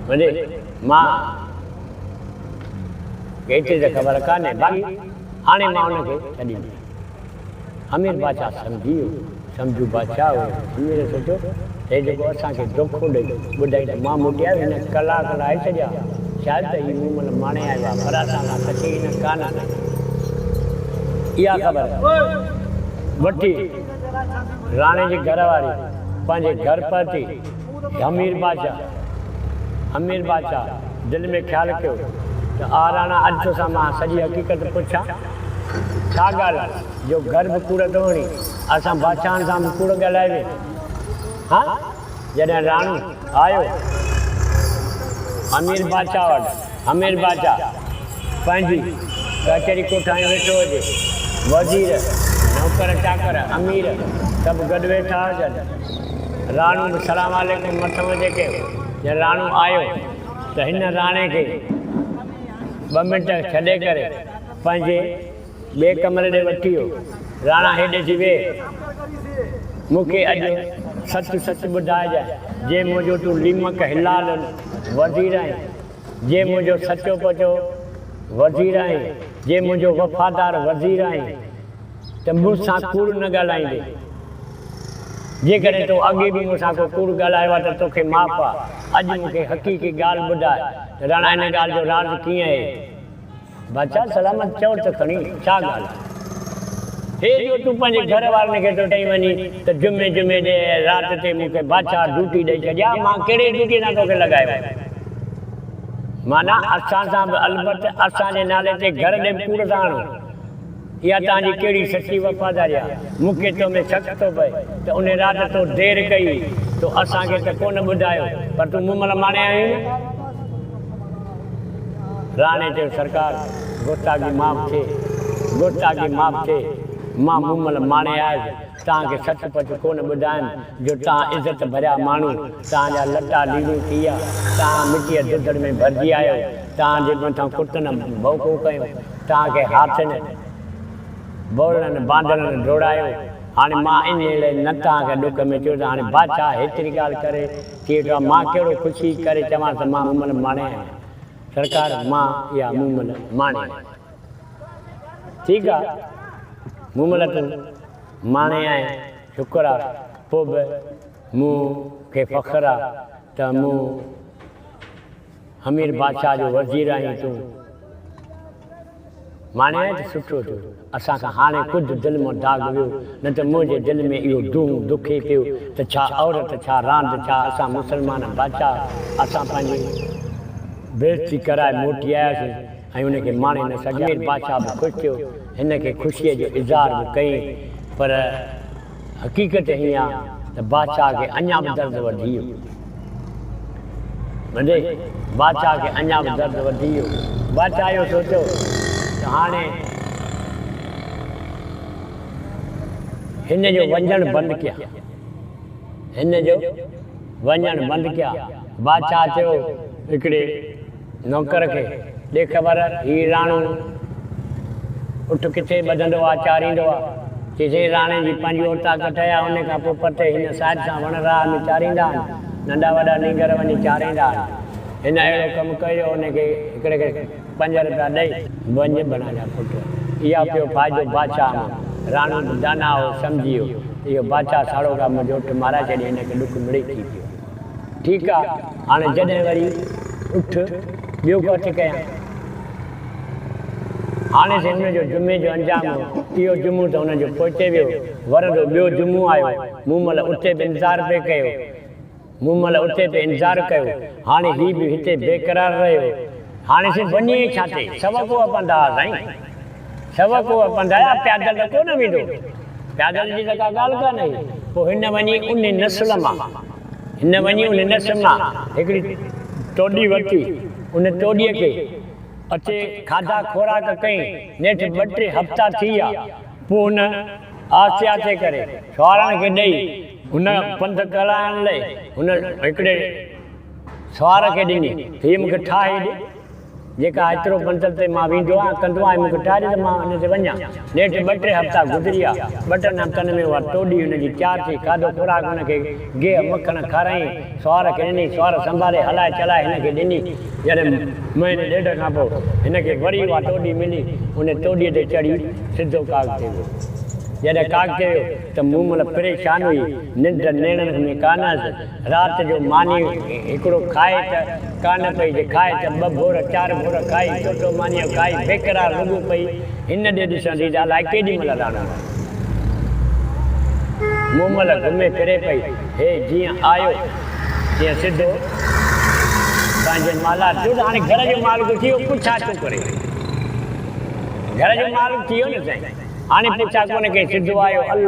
وڃي مان ايتري ته خبر ڪانهي باقي هاڻي مان ان کي ڇڏيندس. همير بادشاهه سمجهي ويو. سمجهو بادشاهه هيو. همير سوچيو ته هي جيڪو اسان کي دوکو ڏئي ٻڌائين ته مان موٽي آيو هن ڪلاڪ لاهي ڇڏيا. شايد ته هي مون مهل ماڻي آيو آهي پر اسان سان سچي هن ڪانه ڪئي. اها خبر وٺي راڻي جي گهر واري پنهنجي گهر پهتي. همير بادشاهه همير بادشاهه دل ۾ خيال ڪيو ته آ راڻا اڄ توسان مان سڄي حقيقت پڇان. ڇا ڳالهه آ جو گهر به ڪوڙ ٿو هڻين، اسان بادشاهن سان به ڪوڙ ڳالهائي وين. ها؟ جڏهن راڻو آيو همير بادشاهه وٽ، همير بادشاهه پنهنجي ڪچهري ڪوٺائين ويٺو هجي، وزير، نوڪر چاڪر، امير سڀ گڏ ويٺا هجن. راڻو به سلام عليڪم مٿئون هجي ڪيو. جڏهن راڻو آيو ته هن راڻي کي ٻه منٽ ڇڏي ڪري پنهنجي ٻئي ڪمري ڏي وٺي ويو. راڻا هيڏي ٿي ويهه. مون کي اڄ سچ سچ ٻڌائجانء، جي منهنجو تون ليمڪ حلال وزير آهين، جي منهنجو سچو پچو وزير آهين، جي منهنجو وفادار وزير آهين ته مون سان ڪوڙ نه ڳالهائيندين. جيڪڏهن تو اڳي به مون سان ڪو ڪوڙ ڳالهايو آهي ته توکي معاف آهي. اڄ مون کي حقيقي ڳالهه ٻڌاء ته راڻا ان ڳالهه جو راز ڪيئن آهي؟ بادشاهه سلامت چئو ته کڻي ڇا ڳالهه آهي؟ هي جو تون پنهنجي گهر وارن کي ٿو چئين وڃين ته جمعي جمعي جي رات تي مون کي بادشاهه ڊيوٽي ڏئي ڇڏي آهي، مان ڪهڙي ڊيوٽيء سان توکي لڳايو آهي؟ معنيٰ اسان سان به البت اسان جي نالي تي گهر ڏي به ڪوڙ ٿا هڻو. اها توهان جي ڪهڙي سچي وفاداري آهي؟ مون کي تو ۾ شڪ ٿو پئي ته انهي رات تو دير ڪئي هئي، تو اسان کي ته ڪونه ٻڌايو، پر تون مومل ماڻي آيو آهين نه؟ راڻي چيو، سرڪار، گستاخي معاف ٿئي، گستاخي معاف ٿئي، مان مومل ماڻي آيس، توهان کي سچ پچ ڪونه ٻڌايم جو توهان عزت ڀريا ماڻهو، توهان جا لٽا ليڙون ٿي ويا، توهان مٽيء ڌڌڙ ۾ ڀرجي آيو، توهان جي مٿان ڪتن ڀؤڪون ڪيون، توهان کي هاٿين، بولن، باندرن ڊوڙايو، هاڻي مان انهيء لاء نه توهان کي ڏک ۾ چيو ته هاڻي بادشاهه هيتري ڳالهه ڪري ٿئي ٿو، مان ڪهڙو خوشي ڪري چوانس ته مان مومل ماڻي آهيان. سرڪار مان اها مومل ماڻي آهيان. ٺيڪ آ، مومل تون ماڻي آهين، شڪر آ، پوء به مون کي فخر آ ته مون همير بادشاهه جو وزير آهين تون. ماڻيائين ته سٺو ٿيو. اسان کان هاڻي ڪجهه دل مان داغ ويو، نه ته منهنجي دل ۾ اهو دونهون دکي پيو ته ڇا عورت، ڇا راند، ڇا اسان مسلمان بادشاهه، اسان پنهنجي بيعزتي ڪرائي موٽي آياسين ۽ ان کي ماڻي نه سگهياسين. امير بادشاهه به خوش ٿيو، هن کي خوشيء جو اظهار به ڪيائين، پر حقيقت هيئن آ ته بادشاهه کي اڃا به درد وڌي ويو. ٻڌي بادشاهه کي اڃا به درد وڌي ويو. بادشاهه اهو سوچيو ته هاڻي هن جو وڃڻ بند ڪيان. هن جو وڃڻ بند ڪيان. بادشاهه چيو هڪڙي نوڪر کي، ڏي خبر هي راڻو اٺ ڪٿي ٻڌندو آ، چاريندو آ؟ چيسين راڻي جي پنهنجي اوطاق ٺهي آ، ان کان پوء پرتي هن سائيڊ سان وڻ راهه ۾ چاريندا آهن، ننڍا وڏا نينگر وڃي چاريندا آهن. هن اهڙو ڪم ڪيو جو ان کي هڪڙي کي پنج رپيا ڏئي. وڃ بڻا جا پٽ، اها پيو فائدو بادشاهه مان. راڻو به داناء هو، سمجهي ويو ته اهو بادشاهه ساڙوگا منهنجو اٺ مارائي ڇڏي، هن کي ڏک مڙئي ٿي پيو. ٺيڪ آ، هاڻي جڏهن وري اٺ ٻيو ڪو هٿ ڪيان. هاڻي سائين ان جو جمعي جو انجام هو. اهو جمعو ته هن جو پوئتي ويو. ورندو ٻيو جمعو آيو. مومل اتي به انتظار پئي ڪيو. مومل اتي به انتظار ڪيو. هاڻي هي به هتي بيقرار رهيو. هاڻي سائين وڃي ڇا تي؟ سوا ڪوهه پنڌ آ سائين. سوا ڪوهه پنڌ آيا، پيادل ته ڪونه ويندو. پيادل جي ته ڪا ڳالهه ڪانه هئي. پوء هن وڃي ان نسل مان، هن وڃي ان نسل مان هڪڙي ٽوڏي ورتي. ان ٽوڏيء کي اچي کاڌا خوراڪ ڪئين. نيٺ ٻه ٽي هفتا ٿي ويا. پوء هن آهستي آهستي ڪري سوارن کي ڏئي، هن پنڌ ڪرائڻ لئي هن هڪڙي سوار کي ڏني ته هيء مون کي ٺاهي ڏي. جيڪا ايترو منزل تي مان ويندو آهيان، ڪندو آهيان، مون کي ٽاري ته مان ان تي وڃان. نيٺ ٻه ٽي هفتا گذري ويا. ٻه ٽن هفتن ۾ اها ٽوڏي هن جي تيار ٿي. کاڌو خوراڪ هن کي گيهه مکڻ کارائين، سوار کي ڏني، سوار سنڀالي هلائي چلائي هن کي ڏني. جڏهن مهيني ڏيڍ کان پوء هن کي وري اها ٽوڏي ملي، ان ٽوڏيء تي چڙهي سڌو ڪاغ تي ويو. جڏهن ڪاغ تي ويو ته مومل پريشان هئي، ننڊ نيڻن ۾ ڪانه هيس. رات جو ماني هڪڙو کائي ته ڪانه پئي، جي کائي ته ٻه ڀور چار ڀور کائي، چوٿون مانيء کائي بيقرار رڳو پئي هن ڏي ڏسندي ته الائي ڪيڏي مهل راڻو آيو. مومل گهمي ڦري پئي. هي جيئن آيو تيئن سڌو پنهنجي مالهار ٿيو ته هاڻي گهر جو مالڪ ٿي ويو، پڇا ڇو ڪري؟ گهر جو مالڪ ٿي ويو نه سائين. هاڻي پڇا ڪونه ڪئي، سڌو آيو. ال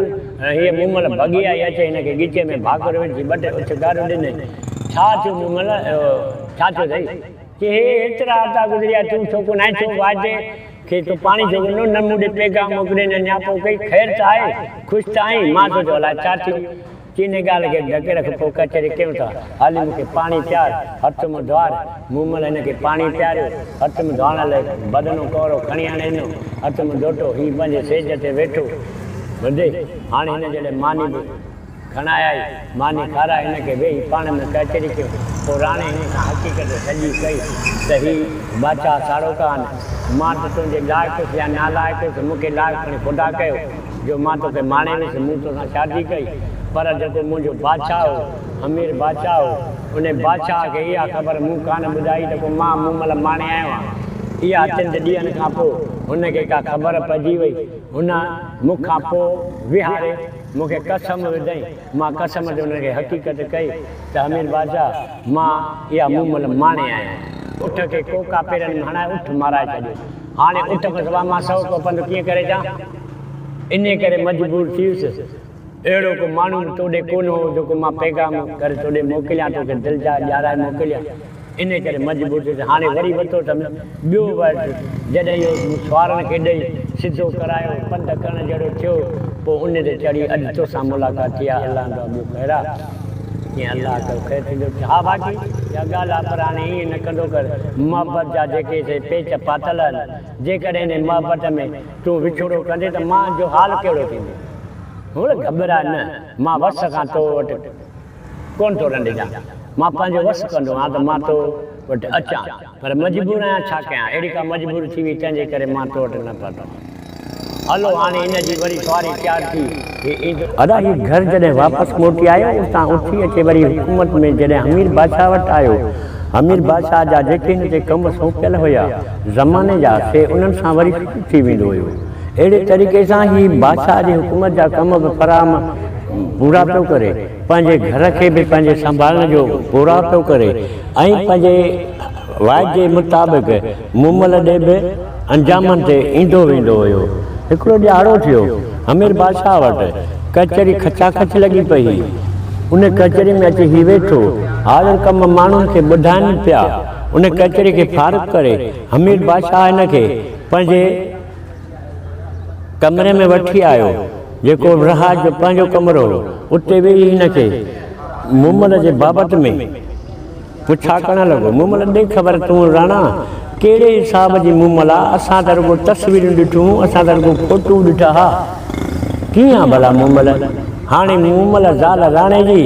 هيء مومل ڀڳي آئي، اچي هن کي ڳچيء ۾ ڀاڪر وجهي ٻه ٽي اڇڪارون ڏنائين. ڇا ٿيو مومل، ڇا ٿيو اٿئي؟ چي هي هيترا هفتا گذريا، تون ڇو ڪونه آئين؟ ڇو واعدي کي تو پاڻي ڇو ڪونه ڏنو؟ نه مون ڏي پيغام موڪلين نه نياپو ڪئي. خير ته آهي؟ خوش ته آهين؟ مان سوچيو الائي ڇا ٿيو؟ چي ان ڳالهه کي ڍڪي رک، پوء ڪچهري ڪيون ٿا. هالي مون کي پاڻي پيار، هٿ منهن ڌوئار. مومل هن کي پاڻي پياريو. هٿ منهن ڌوئڻ لاء بدنو ڪورو کڻي آڻي ڏنو. هٿ منهن ڌوتو. هي پنهنجي سيج تي ويٺو. ٻڌي، هاڻي هن جي لاء ماني به کڻايائي. ماني کارائي هن کي ويهي پاڻ ۾ ڪچهري ڪيون. پوء راڻي هن سان حقيقت سڄي ڪئي ته هي بادشاهه ساڙوڪا آهن. مان ته تنهنجي لائق هيس يا نالائق هيس، مون کي لائق کڻي خدا ڪيو. جو مان توکي ماڻي ويس، مون توسان شادي ڪئي، پر جيڪو منهنجو بادشاهه هو، امير بادشاهه هو، انهي بادشاهه کي اها خبر مون ڪانه ٻڌائي ته ڪو مان مومل ماڻي آيو آهيان. اها چند ڏينهن کان پوء هن کي ڪا خبر پئجي وئي. هن مون کان پوء ويهاري مون کي قسم وڌائين. مان قسم تي هن کي حقيقت ڪئي ته امير بادشاهه، مان اها مومل ماڻي آيو آهيان. اٺ کي ڪوڪا پيرن ۾ هڻائي اٺ مارائي ڇڏيو. هاڻي اٺ کان سواء مان سئو ڪو پنڌ ڪيئن ڪري اچان؟ انهيء ڪري مجبور ٿي ويس. اهڙو ڪو ماڻهو به توڏي ڪونه هو، جيڪو مان پيغام ڪري توڏي موڪليان، توکي دلجاء ڏيارائي موڪليان. انهيء ڪري مجبور ٿيس. هاڻي وري وتو اٿم ٻيو وٽ. جڏهن اهو مون سوارن کي ڏئي سڌو ڪرايو، پنڌ ڪرڻ جهڙو ٿيو، پوء ان تي چڙهي اڄ توسان ملاقات ٿي آهي. الله ڏانهن ٻيو خير آ. جيئن الله ڪيو خير ٿيندو. ها باقي اها ڳالهه آ پر هاڻي ائين نه ڪندو ڪر. محبت جا جيڪي سي پيچ پاتل آهن، جيڪڏهن انهي محبت ۾ تون وڇوڙو ڪندين ته مان جو حال ڪهڙو ٿيندو؟ هوڙ گهٻراء نه، مان وس کان تو وٽ ڪونه ٿو رنڊجان. مان پنهنجو وس ڪندو آهيان ته مان تو وٽ اچان، پر مجبور آهيان ڇا ڪيان، اهڙي ڪا مجبوري ٿي وئي تنهن جي ڪري مان تو وٽ نه پهتو آهيان. هلو هاڻي هن جي وري سواري تيار ٿي، هي ايندو. ادا هي گهر جڏهن واپس موٽي آيو، اتان اٿي اچي وري حڪومت ۾ جڏهن همير بادشاهه وٽ آيو، همير بادشاهه جا جيڪي هن تي ڪم سونپيل هيا، زماني جا، سي انهن سان وري شروع ٿي ويندو هيو. اهڙي طريقي سان هي بادشاهه جي حڪومت جا ڪم به فراهم پورا پيو ڪري، پنهنجي گهر کي به پنهنجي سنڀالڻ جو پورائو پيو ڪري ۽ پنهنجي واعدي مطابق مومل ڏي به انجامن تي ايندو ويندو هيو. هڪڙو ڏهاڙو ٿيو، همير بادشاهه وٽ ڪچهري کچاکچ لڳي پئي هئي. ان ڪچهري ۾ اچي هي ويٺو، حاضر ڪم ماڻهن کي ٻڌائن پيا. ان ڪچهري کي فارغ ڪري همير بادشاهه هن کي پنهنجي ڪمري ۾ وٺي آيو، جيڪو رهاج جو پنهنجو ڪمرو هو. اتي ويهي هن کي مومل جي بابت ۾. پڇا ڪرڻ لڳو، مومل ڏي خبر تون راڻا ڪهڙي حساب جي مومل آ، اسان ته رڳو تصويرون ڏٺيون هون، اسان ته رڳو فوٽو ڏٺا ها، ڪيئن آ ڀلا مومل؟ هاڻي مومل زال راڻي جي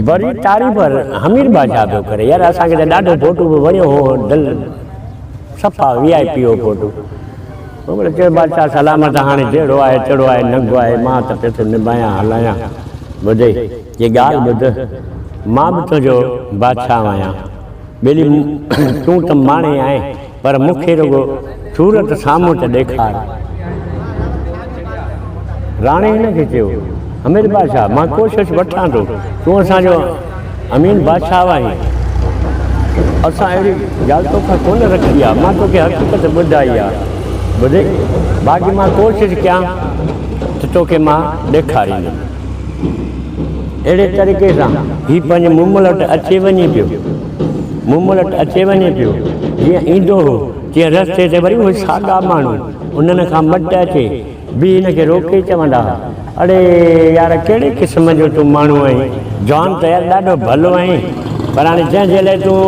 بري تعريف همير بادشاهه پيو ڪري، يار اسان کي ته ڏاڍو فوٽو به وڻيو هو، دل صفا وي آء پي هو فوٽو. مومل چيو بادشاهه سلامت هاڻي جهڙو آهي تهڙو آهي، ننگو آهي، مان ته پيو ٿو نڀايان هلايان، ٻڌئي. جي ڳالهه ٻڌ، مان به تنهنجو بادشاهه آهيان. ٻيلي تون ته ماڻي آهين، پر مون کي رڳو صورت سامهون ته ڏيکار. راڻي هن کي چيو، امير بادشاهه، مان ڪوشش وٺان ٿو، تون اسان جو امين بادشاهه آهين. اسان اهڙي ڳالهه توکان ڪونه رکي آهي، مان توکي حقيقت ٻڌائي آهي. ٻڌئي، باقي مان ڪوشش ڪيان ته توکي مان ڏيکاريندم. اهڙي طريقي سان هي پنهنجي مومل وٽ اچي وڃي پيو. مومل وٽ اچي وڃي پيو. جيئن ايندو هو، تيئن رستي تي وري اهي ساڳا ماڻهو انهن کان مٽ اچي به هن کي روڪي چوندا ها، اڙي يار ڪهڙي قسم جو تون ماڻهو آهين، جوان ته يار ڏاڍو ڀلو آهين، پر هاڻي جنهن جي لاء تون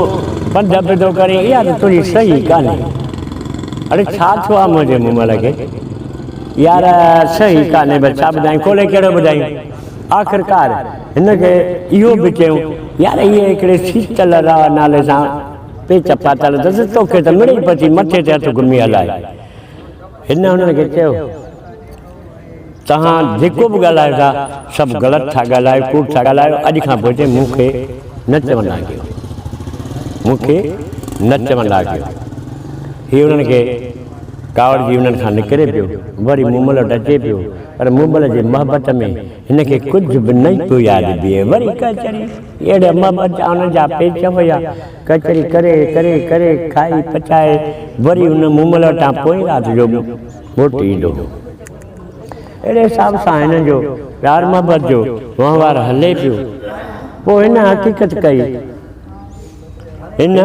پنڌ به ٿو ڪرين، اها ته تنهنجي صحيح ڪانهي. اڙي ڇا ٿيو آهي منهنجي مومل کي؟ يار صحيح ڪانهي بس ڇا ٻڌايان، کولي ڪهڙو ٻڌايون. آخرڪار هن کي اهو به چيائون، يار هيء هڪڙي سيتل راء نالي سان پيچ پاتل اٿس، توکي ته مڙئي پچي مٿي تي هٿ گهمي هلائي. هن هنن کي چيو، توهان جيڪو به ڳالهايو ٿا، سڀ غلط ٿا ڳالهايو، ڪوڙ ٿا ڳالهايو، اڄ کان پوء مون کي نه چوندا ڪيو، مون کي نه چوندا ڪيو. هي انهن کي ڪاوڙجي انهن کان نڪري پيو، وري مومل وٽ اچي پيو، پر مومل جي محبت ۾ هن کي ڪجهه به نه پيو ياد بيهي. وري ڪچهري، اهڙي محبت جا انهن جا پيچ هيا، ڪچهري ڪري ڪري ڪري کائي پچائي وري ان مومل وٽان پوئين رات جو موٽي ايندو هو. اهڙي حساب سان هنن جو پيار محبت جو وهنوار هلي پيو. پوء هن حقيقت ڪئي. هن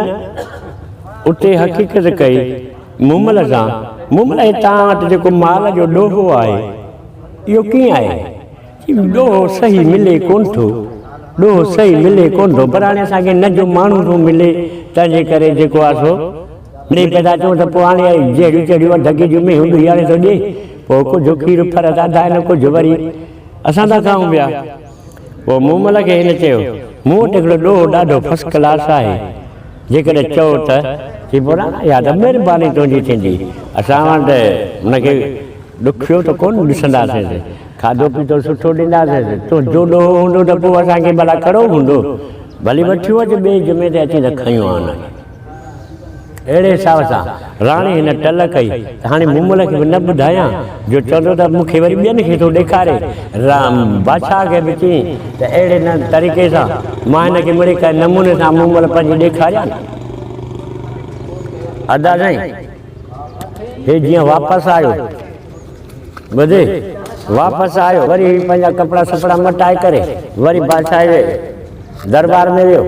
اتي حقيقت ڪئي مومل سان، مومل هي توهان وٽ جيڪو مال جو ڏوهو آهي، اهو ڪيئن آهي؟ چي ڏوهو صحيح ملي ڪونه ٿو، ڏوهو صحيح ملي ڪونه ٿو، پر هاڻي اسان کي نه جو ماڻهو ٿو ملي، تنهن جي ڪري جيڪو آهي سو مڙئي پيدا چون ته پوء هاڻي جهڙيون تهڙيون اڌ ڪي مينهون ڏهي هاڻي ٿو ڏئي، پوء ڪجهه کير ڦر ته اڌ آهن، ڪجهه وري اسان ٿا کائون پيا. پوء مومل کي هن چيو، مون وٽ هڪڙو ڏوهو ڏاڍو فرسٽ ڪلاس آهي، جيڪڏهن چئو ته. چي پوء راڻا اها ته مهرباني تنهنجي ٿيندي، اسان وٽ هن کي ڏکيو ته ڪونه ڏسنداسينس، کاڌو پيتو سٺو ڏينداسينس، تنهنجو ڏوهو هوندو ته پوء اسان کي ڀلا ڪھڙو هوندو، ڀلي وٺيون اچ ٻئي جمعي تي اچين ته کڻيون آن هن کي. اهڙي حساب سان راڻي هن ٽل ڪئي ته هاڻي مومل کي به نه ٻڌايان جو چوندو ته مون کي وري ٻين کي ٿو ڏيکاري. بادشاهه کي به چيائين ته اهڙي نه طريقي سان مان هن کي مڙئي ڪنهن نموني سان مومل پنهنجي ڏيکاريان. ادا سائين هي جيئن واپس آيو ٻڌي واپس آيو وري هي پنهنجا ڪپڙا سپڙا مٽائي ڪري وري بادشاهه جي دربار ۾ ويو.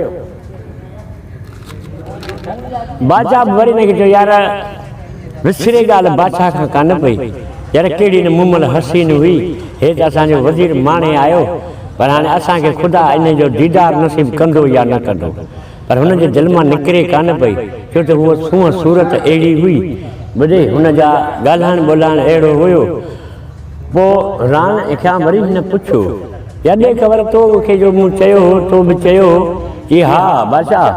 بادشاهه به وري هن کي چيو، يار وسري ڳالهه بادشاهه کان ڪانه پئي، يار ڪهڙي نه مومل حسين هئي، هي ته اسان جو وزير ماڻي آيو، پر هاڻي اسان کي خدا انهي جو ديدار نصيب ڪندو يا نه ڪندو. پر هن جي دل مان نڪري ڪانه پئي، ڇو ته هوء سونهن صورت اهڙي هئي، ٻڌي هن جا ڳالهائڻ ٻولهائڻ اهڙو هيو. پوء راڻ کان وري هن پڇيو، يا ڏي خبر تو کي جو مون چيو هو، تو به چيو هو؟ چي ها بادشاهه،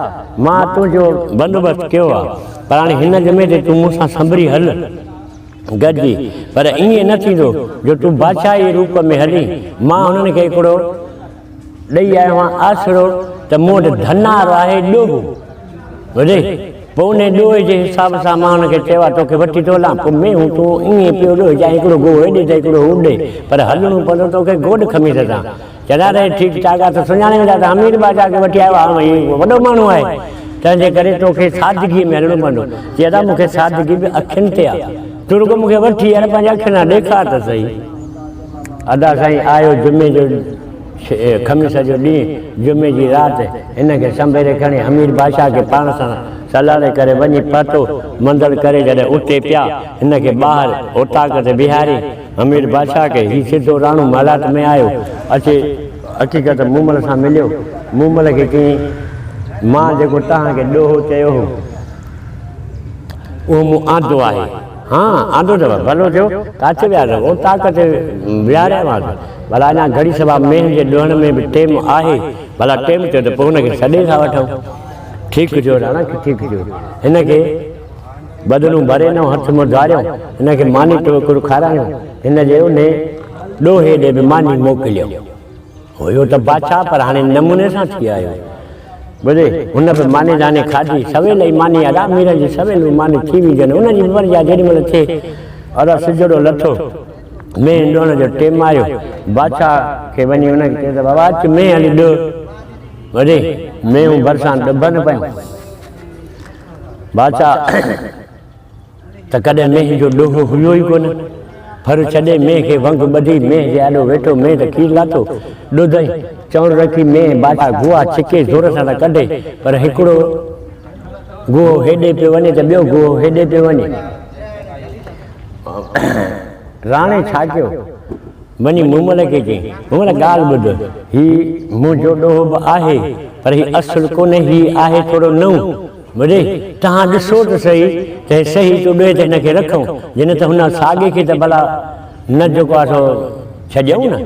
مان تنهنجو بندوبست ڪيو آ، پر هاڻي هن جمعي تي تون مون سان سنڀري هل گڏجي، پر ائين نه ٿيندو جو تون بادشاهي روپ ۾ هلين، مان هنن کي هڪڙو ڏئي آيو آهيان آسرو ته مون وٽ ڌنار آهي ڏوهو. ٻڌئي؟ پوء انهيء ڏوهي جي حساب سان مان هن کي چيو آهي توکي وٺي ٿو هلان، پوء مينهون تون ائين پيو ڏوهجانء هڪڙو گوهه هيڏي ته هڪڙو هوڏي، پر هلڻو پوندو توکي گوڏ خميس سان. چوندا ته هي ٺيڪ ٺاڪ آهي ته سڃاڻي ويندا ته حميد بادشاهه کي وٺي آيو آهي، هي وڏو ماڻهو آهي، تنهن جي ڪري توکي سادگيء ۾ هلڻو پوندو. چي ادا مون کي سادگي به اکين تي آهي، تون رڳو مون کي وٺي هل پنهنجي اکين سان ڏيکار ته سهي. ادا سائين آيو جمعي جو خميس جو ڏينهن، جمعي جي رات، هن کي سنڀيري کڻي حميد بادشاهه کي پاڻ سان سلهاڙي ڪري وڃي پهتو. منزل ڪري جڏهن اتي پيا، هن کي ٻاهر اوطاق تي بيهاري حميد بادشاهه کي، هي سڌو راڻو محلات ۾ آيو، اچي حقيقت مومل سان مليو. مومل کي چيائين، مان جيڪو توهان کي ڏوهو چيو هو، اهو مون آندو آهي. ها آندو اٿو، ڀلو ٿيو، ڪاٿي ويا اٿو؟ اوطاق تي ويهاريامانس. ڀلا اڃا گهڙي سوا مينهن جي ڏهڻ ۾ به ٽيم آهي، ڀلا ٽيم ٿيو ته پوء هن کي سڏي ٿا وٺون. ٺيڪ ٿيو راڻا، ٺيڪ ٿيو. هن کي بدنون ڀري نئون هٿ منهن ڌوئاريائون، هن کي ماني ٽوڪرو کارايائون، هن جي انهي ڏوهي ڏي به ماني موڪليائون. هيو ته بادشاهه پر هاڻي نموني سان ٿي آيو. ٻڌي، هن به ماني داني کاڌي، سويل ئي ماني ادا ميرن جي سويل به ماني ٿي ويندي آهي، ان جي به ورجاء جيڏي مهل ٿئي. ادا سجڙو لٿو، مينهن ڏهڻ جو ٽيم آيو، بادشاهه کي وڃي هن کي چيو ته بابا اچ مينهن هلي ڏهه. ٻڌي، مينهون ڀرسان ڏڀن پيون. بادشاهه ته ڪڏهن مينهن جو ڏوهه هيو ئي ڪونه. ڦر ڇڏي مينهن کي ونگ ٻڌي مينهن جي آڏو ويٺو مينهن ته کير لاٿو، ڏڌ ۽ چؤنر رکي مينهن بادشاهه گوها ڇڪي زور سان ته ڪڍي پر هڪڙو گوهو هيڏي پيو وڃي ته ٻيو گوهو هيڏي پيو وڃي. راڻي ڇا ڪيو؟ وڃي مومل کي چيائين، مومل ڳالهه ٻڌ، هي منهنجو ڏوهه به آهي پر هي اصل ڪونهي، هي آهي ٿورو نئون. ٻڌئي، توهان ڏسو ته سهي ته هي صحيح ٿو ڏئي ته هن کي رکون، جي نه ته هن ساڳي کي ته ڀلا نه جيڪو آهي سو ڇڏيون نه.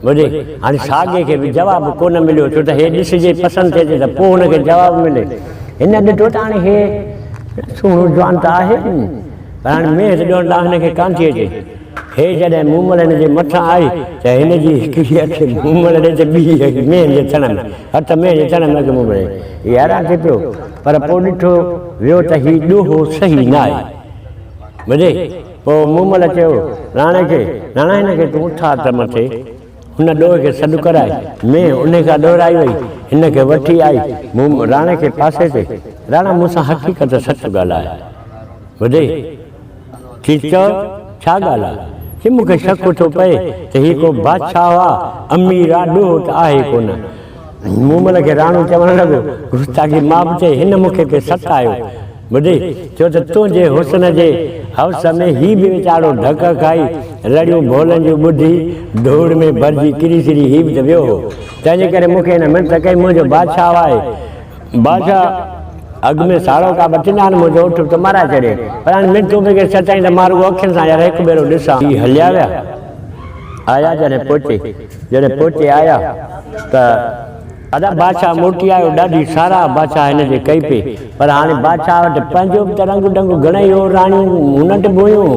ٻڌئي، هاڻي ساڳي کي به جواب ڪونه مليو، ڇو ته هي ڏسجي پسند ٿئي ٿي ته پوء هن کي جواب ملي. هن ڏٺو ته هاڻي هي سهڻو جوان ته آهي، پر هاڻي مينهن ته ڏيڻ ڏانهن هن کي ڪانه ٿي اچي. هي جڏهن مومل هن جي مٿان آئي ته هن جي هڪڙي اک مومل ڏي ته ٻي اک مينهن جي ٿڻ ۾، هٿ مينهن جي ٿڻ ۾ اک مومل ڏي. هي حيران ٿي پيو، پر پوء ڏٺو ويو ته هي ڏوهو صحيح نه آهي. ٻڌئي؟ پوء مومل چيو راڻي کي، راڻا هن کي تون اٿار ته مٿي. هن ڏوهه کي سڏ ڪرائي، مينهن انهي کان ڏورائي وئي. هن کي وٺي آئي مون راڻي کي پاسي تي، راڻا مون سان حقيقت سچ ڳالهاء. ٻڌئي؟ چي چؤ، ڇا ڳالهه آ؟ چي مون کي شڪ ٿو پئي ته هي ڪو بادشاهه آ، امير آ، ڏوهه ته آهي ڪونه. مومل کي راڻو چوڻ لڳو، گستاخي معاف ٿئي، هن مون کي پئي ستايو. ٻڌئي، ڇو ته تنهنجي حسن جي حوس ۾ هي به ويچارو ڌڪ کائي، رڙيون ڀولن جون ٻڌي، ڌوڙ ۾ ڀرجي ڪري سري هي به ته ويو هو. تنهنجي ڪري مون کي هن منٿ ڪئي، منهنجو بادشاهه آهي. بادشاهه اڳ ۾ ساڙو ڪا وٺندا آهن، منهنجو اٺ به ته مارائي ڇڏي. پر هاڻي منٿون پئي ڪري سچائين ته مان رڳو اکين سان يار هڪ ڀيرو ڏسان. هي هليا ويا. آيا جڏهن پهچي، جڏهن پهچي آيا ته. ادا بادشاهه موٽي آيو، ڏاڍي ساراهه بادشاهه هن جي ڪئي پئي، پر هاڻي بادشاهه وٽ پنهنجو به ته رنگ ڍنگ گهڻئي هو، راڻيون هن وٽ به هيون،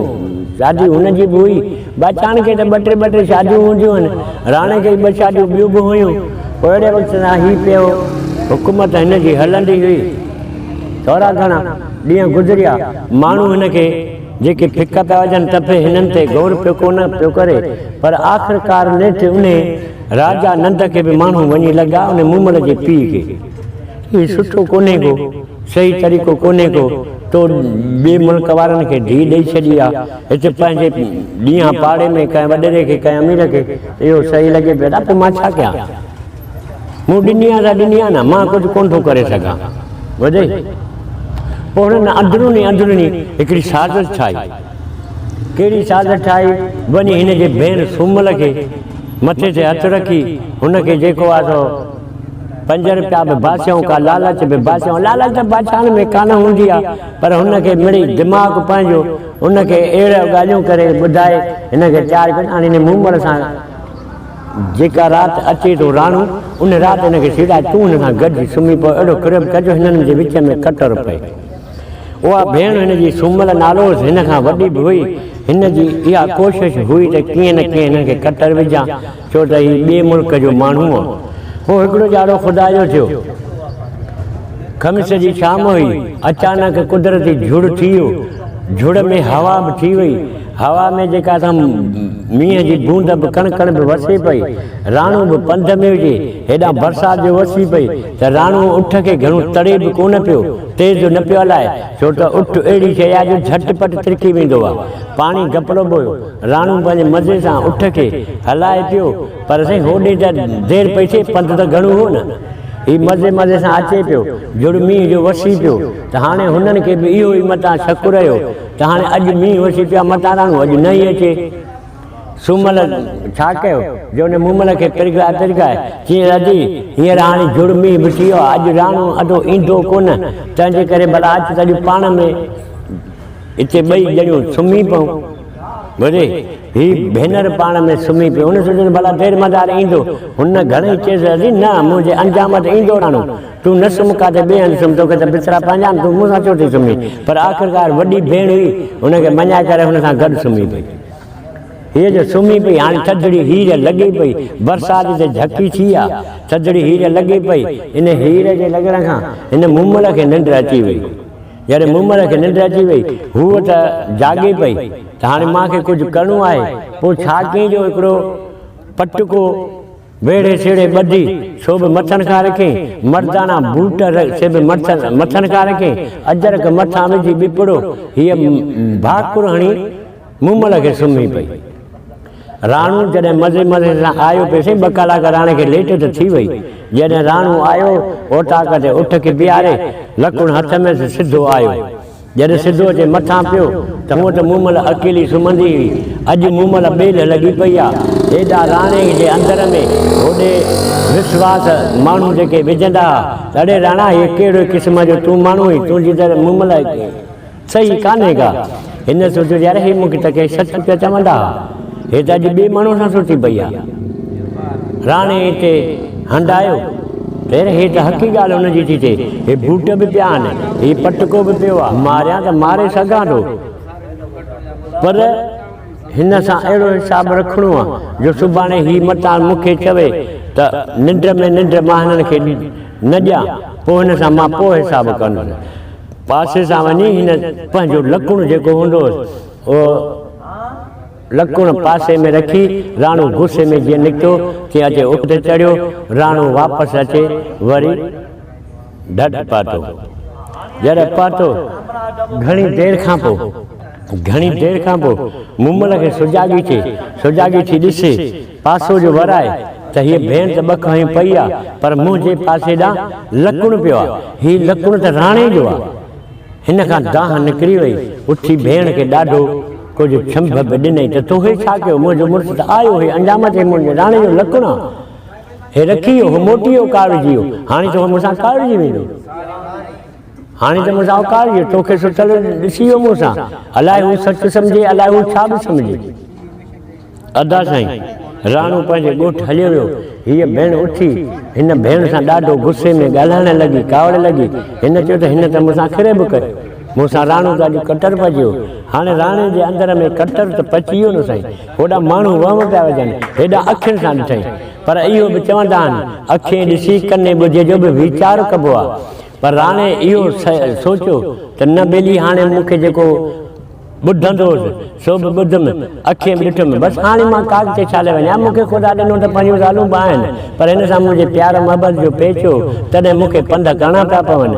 شادي هن جي به هئي، بادشاهن کي ته ٻه ٽي ٻه ٽي شاديون هونديون آهن، راڻي کي ٻه شاديون ٻيون به هيون، پوء اهڙي وقت سان هي پيو حڪومت هن جي هلندي هئي، ٿورا گهڻا ڏينهن گذريا، ماڻهو هن کي جيڪي ڦڪ پيا وجهن ته به هنن تي غور پيو ڪونه پيو ڪري، پر آخرڪار نيٺ انهي راجا نند کي به ماڻهو وڃي لڳا ان مومل جي پيء کي. هي سٺو ڪونهي ڪو، صحيح طريقو ڪونهي ڪو، تو ٻئي ملڪ وارن کي ڌيء ڏئي ڇڏي آ، هت پنهنجي ڏينهان پاڙي ۾ ڪنهن وڏيري کي ڪنهن امير کي اهو صحيح لڳي پيو ته پوء مان ڇا ڪيان؟ مون ڏني آ سا ڏني آ نه، مان ڪجهه ڪونه ٿو ڪري سگهان. ٻڌئي؟ پوء هنن اندروني اندروني هڪڙي سازش ٺاهي. ڪهڙي سازش ٺاهي؟ وڃي هن جي ڀيڻ سومل کي مٿي تي هٿ رکي هن کي جيڪو آ سو پنج رپيا به باسيائون ڪا لالچ به باسيائون. لالچ ته بادشاهن ۾ ڪانه هوندي آ پر هن کي مڙئي دماغ پنهنجو هن کي اهڙيون ڳالهيون ڪري ٻڌائي هن کي تيار ڪيو ته هاڻي هن مومل سان جيڪا رات اچي ٿو راڻو ان رات هن کي سيڙائي تون هن سان گڏجي سمهي پئو اهڙو ڪريب ڪجو هنن جي وچ ۾ ڪٽر پئي. اها ڀيڻ هن جي سومل نالو هوس، هن کان وڏي به هئي. هن جي اها ڪوشش هئي ته ڪيئن نه ڪيئن هنن کي ڪٽر وجهان، ڇو ته هي ٻئي ملڪ جو ماڻهو آ. پوء هڪڙو ڄاڙو خدا جو ٿيو. خميس جي شام هئي. اچانڪ قدرتي جهڙ ٿي ويو. جهڙ ۾ هوا به ٿي وئي. هوا ۾ جيڪا سا مينهن جي بوند به ڪڻ ڪڻ به وسي پئي. راڻو به پنڌ ۾ هجي. هيڏانهن برسات جو وسي پئي ته راڻو اٺ کي گهڻو تڙي به ڪونه پيو. تيز نه پيو هلائي، ڇو ته اٺ اهڙي شيء آهي جو جهٽ پٽ ترڪي ويندو آهي. پاڻي گپڙو به هيو. راڻو پنهنجي مزي سان اٺ کي هلائي پيو، پر سائين هوڏي ته دير پئي ٿئي، پنڌ ته گهڻو هو نه. هي مزي مزي سان اچي پيو، جڙ مينهن جو وسي پيو ته هاڻي هنن کي به اهو ئي متان شڪ رهيو ته هاڻي اڄ مينهن وسي پيو آهي، متان راڻو اڄ نه ئي اچي. سومل ڇا ڪيو جو ان مومل کي پرگهائي پرگهائي چيائين ادي هينئر هاڻي جهڙ مينهن به ٿي ويو آهي اڄ راڻو ادو ايندو ڪونه تنهنجي ڪري ڀلا اچ ته اڄ پاڻ ۾ هتي ٻئي ڄڻيون سمهي پئون. ٻڌي هي ڀينر پاڻ ۾ سمهي پيو. هن سوچيو ته ڀلا دير مدار ايندو. هن گهڻئي چيس ادي نه منهنجي انجام ته ايندو راڻو. تون نه سمهه ڪاٿي ٻئي هنڌ سمهه توکي ته بسترا پنهنجا آهن تون مون سان ڇو ٿي سمهين. پر آخرڪار وڏي ڀيڻ هئي هن کي مڃائي ڪري هن سان گڏ سمهي پئي. هيء جو سمهي پئي، هاڻي ٿڌڙي هير لڳي پئي. برسات جي جهڪي ٿي آ، ٿڌڙي هير لڳي پئي. ان هير جي لڳڻ کان هن مومل کي ننڊ اچي وئي. جڏهن مومل کي ننڊ اچي وئي، هوء ته جاڳي پئي ته هاڻي مان کي ڪجهه ڪرڻو آهي. پوء ڇا ڪيائين جو هڪڙو پٽڪو ويڙهي سيڙهي ٻڌي، سو به مٿن کان رکين، مردانا بوٽ سي به مٿن کان رکين، اجرڪ مٿان وجهي ٻپڙو، هيء ڀاڪر هڻي مومل کي سمهي پئي. راڻو جڏهن مزي مزي سان آيو پئي سائين ٻه ڪلاڪ راڻي کي ليٽ ته ٿي وئي. جڏهن راڻو آيو اوطاق تي اٺ کي بيهاري لڪڻ هٿ ۾ سڌو آيو. جڏهن سڌو اچي مٿان پيو ته هونء ته مومل اڪيلي سمهندي هئي. اڄ مومل ٻيلهه لڳي پئي آ. هيڏا راڻي جي اندر ۾ هوڏي وسواس ماڻهو جيڪي وجهندا ها ته اڙي راڻا هي ڪهڙي قسم جو تون ماڻهو آهين، تنهنجي ته مومل صحيح ڪانهي ڪا. هن سوچيو يار هي مون کي ته ڪي سچ پيا چوندا ها، هي ته اڄ ٻئي ماڻهوء سان سوچي پئي آ. راڻي هتي هنڊايو ته يار هي ته حقي ڳالهه هن جي ٿي ٿئي، هي بوٽ به پيا آهن، هي پٽڪو به پيو آ، ماريان ته ماري سگهان ٿو پر هن سان اهڙو حساب رکڻو آ جو سڀاڻي هي متان مون کي چوي ته ننڊ ۾ ننڊ مان هنن کي نه ڏيان، پوء هن سان مان پوء حساب ڪندس. پاسي سان وڃي هن پنهنجو لڪڻ جيڪو هوندو هوس اهو لڪڻ پاسي ۾ رکي راڻو غصي ۾ جيئن نڪتو تيئن اچي اٺ تي چڙهيو. راڻو واپس اچي وري ڍٽ پاتو. جڏهن پاتو گهڻي دير کان پوء گهڻي دير کان پوء مومل کي سجاڳي ٿئي. سجاڳي ٿي ڏسي پاسو جو ورائي ته هيء ڀيڻ ته ٻک هنيون پئي آ، پر منهنجي پاسي ڏانهن لڪڻ پيو آ. هي لڪڻ ته راڻي جو آ. هن کان دانهن نڪري وئي. اٿي ڀيڻ کي ڏاڍو ڪجهه ڇنڀ به ڏنئي ته تو هي ڇا ڪيو؟ منهنجو مڙس ته آيو هي انجام تي منهنجي راڻي جو لڪڻ آ. هي رکي ويو، هو موٽي ويو ڪاوڙجي ويو. هاڻي ته هو مون سان ڪاوڙجي ويندو. هاڻي ته مون سان اوڪار ويو، توکي ستل ڏسي ويو مون سان. الائي هو سچ سمجهي، الائي هو ڇا به سمجهي. ادا سائين، راڻو پنهنجي ڳوٺ هليو ويو. هيء ڀيڻ اٿي، هن ڀيڻ سان ڏاڍو غصي ۾ ڳالهائڻ لڳي، ڪاوڙ لڳي. هن چيو ته هن ته مون سان کري به ڪيو. مون سان راڻو ته اڄ ڪٽر پچي ويو. هاڻي راڻي جي اندر ۾ ڪٽر ته پچي ويو نه سائين. هوڏانهن ماڻهو وهم پيا وجهن، هيڏانهن اکين سان ڏٺائين. پر اهو به چوندا آهن، اکين ڏسي ڪنين ٻڌي جو به ويچار ڪبو آهي. پر راڻي اهو سوچيو ته نه ٻيلي هاڻي مون کي جيڪو ٻڌندو هوس سو به ٻڌم، اکين به ڏٺم، بس هاڻي مان ڪاڪ تي ڇا لاء وڃان، مون کي خدا ڏنو ته پنهنجون زالون به آهن، پر هن سان منهنجي پيار محبت جو پيچ هو، تڏهن مون کي پنڌ ڪرڻا پيا پون.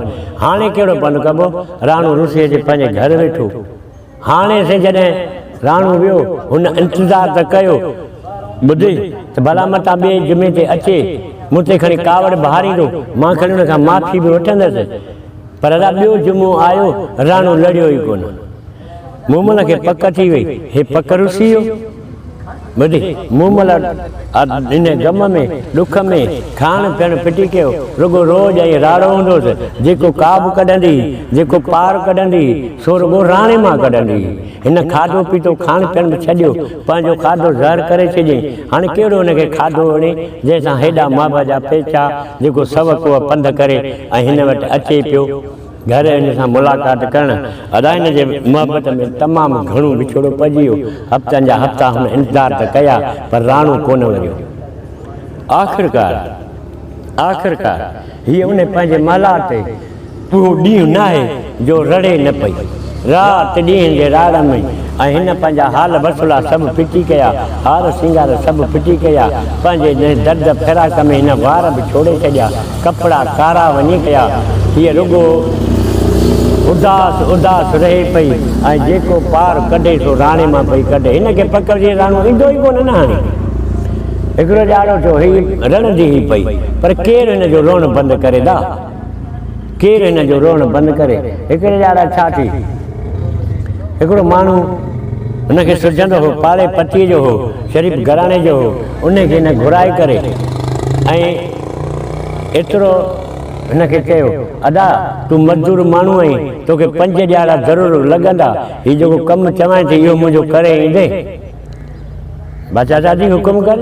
هاڻي ڪهڙو پنڌ ڪبو؟ راڻو رسي اچي پنهنجي گهر ويٺو. هاڻي سي جڏهن راڻو ويو، هن انتظار ته ڪيو، ٻڌي ته ڀلا متان ٻئي جمعي تي اچي، مون تي کڻي ڪاوڙ به هاريندو، مان کڻي ان کان معافي به وٺندس. پر ادا ٻيو جمعو آيو، راڻو لڙيو ئي ڪونه. مومل کي پڪ ٿي وئي، هي پڪ رسي ويو. ٻڌي، مومل ان غم ۾، ڏک ۾، کائڻ پيئڻ ڦٽي ڪيو. رڳو روڄ ۽ راڙو هوندو هوس. جيڪو ڪاب ڪڍندي هئي، جيڪو پار ڪڍندي هئي، سو رڳو راڻي مان ڪڍندي هئي. هن کاڌو پيتو، کائڻ پيئڻ به ڇڏيو. پنهنجو کاڌو زهر ڪري ڇڏيائين. هاڻي ڪهڙو هن کي کاڌو وڻي، جنهن سان هيڏا محبت جا پيچا، جيڪو سو ڪوهه پنڌ ڪري ۽ هن وٽ اچي پيو. گهر هن سان ملاقات ڪرڻ ادا هن جي محبت ۾ تمام گهڻو وڇوڙو پئجي ويو. هفتن جا هفتا هن انتظار ته ڪيا پر راڻو ڪونه وريو. آخرڪار آخرڪار هيء انهي پنهنجي محلات تي اهو ڏينهن ناهي جو رڙي نه پئي. رات ڏينهن جي راڙ ۾ ۽ هن پنهنجا حال وسولا سڀ ڦٽي ڪيا، هار سينگار سڀ ڦٽي ڪيا، پنهنجي جنهن درد فراق ۾ هن وار به ڇوڙي ڇڏيا، ڪپڙا ڪارا وڃي ڪيا. هيء رڳو اداس اداس رهي پئي ۽ جيڪو پار ڪڍي سو راڻي مان پئي ڪڍي. هن کي پڪ هجي راڻو ايندو ئي ڪونه نه هاڻي. هڪڙو ڏهاڙو ٿيو هيء رڙندي هئي پئي پر ڪير هن جو روئڻ بند ڪري دا. ڪير هن جو روئڻ بند ڪري. هڪڙي ڏهاڙا ڇا ٿي، هڪڙو ماڻهو هن کي سجهندو هو، پاڙي پتيء جو هو، شريف گهراڻي جو هو، انهي کي هن گهرائي ڪري ۽ ايترو هن کي چيو، ادا تون مزدور ماڻهو آهين، توکي پنج ڏهاڙا ضرور لڳندا، هي جيڪو ڪم چوانء ٿي اهو منهنجو ڪري ايندين؟ بادشاهه چيو، حڪم ڪر.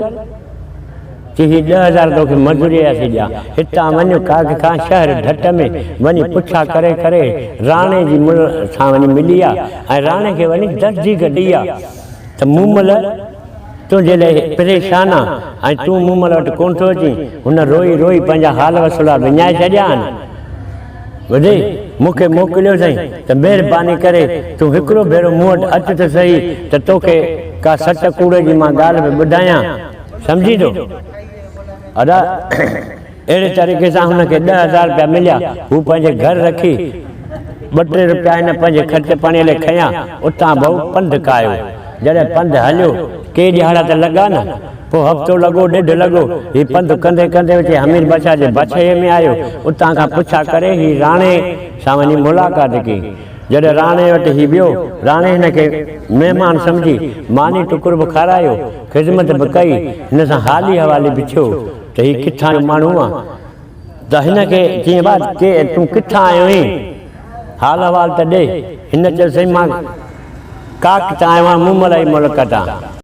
چي هي 10,000 توکي مزوريء جا ٿي ڏيان. هتان وڃ ڪاڪ کان شهر ڍٽ ۾ وڃي پڇا ڪري ڪري راڻي جي مل سان وڃي ملي آ ۽ راڻي کي وڃي تصديق ڏئي آ ته مومل تنهنجي لئه پريشان آ ۽ تون مومل وٽ ڪونه ٿو اچين. هن روئي روئي پنهنجا حال وسولا وڃائي ڇڏيا آهن. ٻڌي، مون کي موڪليو اٿئي ته مهرباني ڪري تون هڪڙو ڀيرو مون وٽ اچ ته سهي ته توکي ڪا سچ ڪوڙ جي مان ڳالهه به ٻڌايان. سمجهين ٿو؟ ادا، اهڙي طريقي سان هن کي 10,000 رپيا مليا. هو پنهنجي گهر رکي ٻه ٽي رپيا هن پنهنجي خرچ پاڻيء لاء کنيا. اتان ڀئو پنڌ ڪاهيو. جڏهن پنڌ هليو، ڪي ڏهاڙا ته لڳا نه، پوء هفتو لڳو، ڏيڍ لڳو. هي پنڌ ڪندي ڪندي اچي حمير بادشاهه جي بادشاهيء ۾ آيو. اتان کان پڇا ڪري هي راڻي سان وڃي ملاقات ڪئي. جڏهن راڻي وٽ هي ويو، راڻي هن کي مهمان سمجهي ماني ٽڪر به کارايو، خذمت به ڪئي، هن سان حالي حوالي به ٿيو. ته هي ڪٿان جو ماڻهو آ ته هن کي چيائين ڀاء ڪي تون ڪٿان آيو آهين حال احوال ته ڏي. هن چيو سائين مان ڪاڪ تان آيو آهيان مومل جي ملڪ تان.